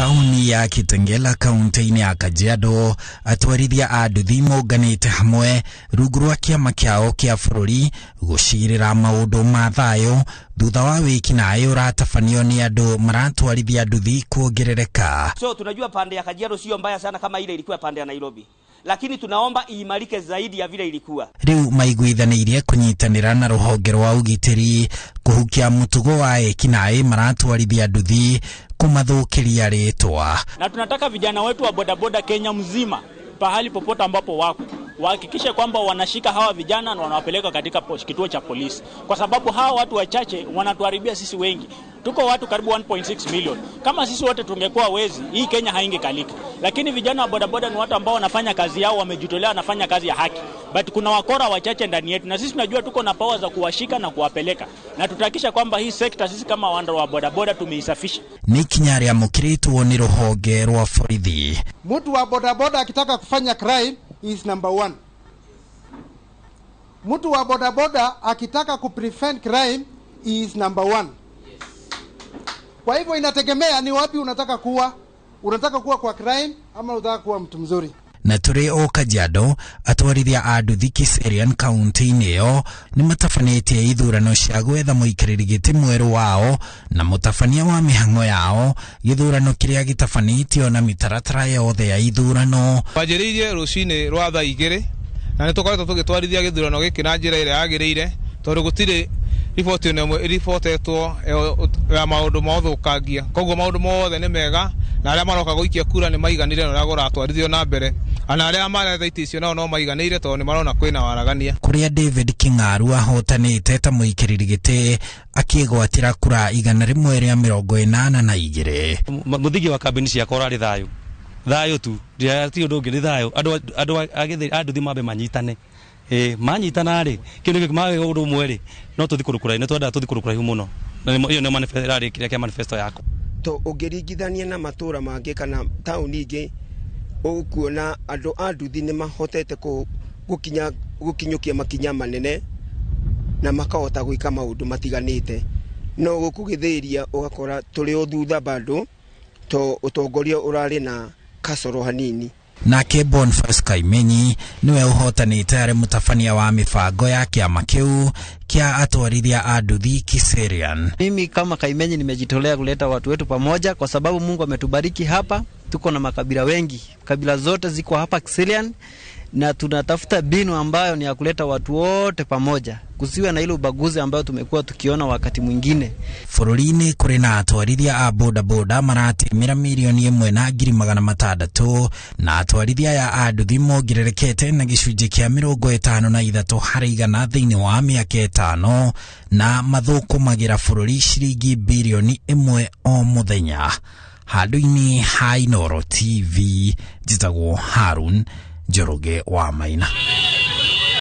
Tauni ya Kitengela kaunti-inĩ ya Kajiado, atwarithia a nduthi monganĩte hamwe rungu rwa kĩama kĩao kĩa bũrũri gũcirĩra maũndũ ma thayũ thutha wa wĩkinaĩ ũratabanio nĩ andũ maratwarithia nduthi kuongerereka. So tunajua pande ya Kajiado sio mbaya sana kama ile ilikuwa pande ya Nairobi, lakini tunaomba iimarike zaidi ya vile ilikuwa. Rĩu maiguithanĩirie kũnyitanĩra na rũhonge rwa ũgitĩri kũhukia mũtugo wa ekinaĩ maratwarithia nduthi kũmathũkĩria rĩtwa. Na tunataka vijana wetu wa bodaboda Kenya mzima, pahali popote ambapo wako, wahakikishe kwamba wanashika hawa vijana na wanawapeleka katika kituo cha polisi, kwa sababu hawa watu wachache wanatuharibia sisi wengi. Tuko watu karibu 1.6 million. Kama sisi wote tungekuwa wezi, hii Kenya haingekalika. Lakini vijana wa bodaboda ni watu ambao wanafanya kazi yao, wamejitolea, wanafanya kazi ya haki. But kuna wakora wachache ndani yetu, na sisi tunajua tuko na power za kuwashika na kuwapeleka, na tutahakikisha kwamba hii sekta sisi kama wanda wa bodaboda tumeisafisha. Nĩ ikinya rĩamũkĩrĩtwo nĩ rũhonge rwa borithi. Mtu wa bodaboda akitaka kufanya crime is number one. Mtu wa bodaboda akitaka kuprevent crime is number one. Kwa hivyo inategemea ni wapi unataka kuwa. Unataka kuwa kwa crime ama unataka kuwa mtu mzuri? Na tũrĩ o Kajiado, atwarithia a nduthi Kiserian kaunti-inĩ ĩyo nĩ matabanĩtie ithurano cia gwetha mũikarĩri gĩtĩ mwerũ wao na mũtabania wa mĩhang'o yao, gĩthurano kĩrĩa gĩtabanĩtio na mĩtaratara yothe ya ithurano. Twanjĩrĩirie rũcinĩ rwa thaa 2 na nĩ tũkoretwo tũgĩtwarithia gĩthurano gĩkĩ na njĩra ĩrĩa yagĩrĩire, tondũ gũtirĩ riboti ona ĩmwe ĩribotetwo ya maũndũ ma ũthũkangia. Koguo maũndũ mothe nĩ mega, na arĩa maroka gũikia kura nĩ maiganĩire na ũrĩa kũratwarithio na mbere, ana arĩa maretha itĩ icio nao no maiganĩire tondũ nĩ marona kwĩna waragania. Kũrĩa David King'aru ahotanĩte ta mũikarĩri gĩtĩ akĩgwatĩra kura 182. Mũthingi wa kambĩini ciakwa ũrarĩ thayũ, thayũ tu, ti ũndũ ũngĩ, nĩ thayũ. Andũ a nduthi mambe manyitane. Manyitana rĩ, kĩndũ gĩkĩ mage ũndũ ũmwe rĩ, no tũthiĩ kũndũ kũraihu, nĩ twendaga tũthiĩ kũndũ kũraihu mũno. Na ĩyo nĩyo manifesto, ĩrarĩ kĩrĩa kĩa manifesto yakwa. To ũngĩringithania na matũra mangĩ kana taũni ingĩ, ũkuona andũ a nduthi nĩ mahotete gũkinyũkia makinya manene na makahota gwĩka maũndũ matiganĩte. No gũkũ Gĩthĩria ũgakora tũrĩ o thutha bado, to ũtongoria ũrarĩ na kasoro hanini. Nake Boniface Kaimenyi niwe ũhotanĩte arĩ mũtabania wa mĩbango ya kĩama kĩu kĩa atwarithia a nduthi Kiserian. Mimi kama Kaimenyi nimejitolea kuleta watu wetu pamoja kwa sababu Mungu ametubariki hapa, tuko na makabila wengi, kabila zote ziko hapa Kiserian, na tunatafuta mbinu ambayo ni ya kuleta watu wote pamoja, kusiwe na ile ubaguzi ambayo tumekuwa tukiona wakati mwingine. Bũrũri-inĩ kũrĩ na atwarithia a bodaboda maratimĩra 1,600,000 na atwarithia aya a nduthi mongererekete na gĩcunjĩ kĩa 53 harĩ igana thĩinĩ wa mĩaka 5 na mathũkũmagĩra bũrũri ciringi 1 birioni o mũthenya. Handũ-inĩ ha Inooro TV, njĩtagwo Harun Njoroge wa Maina.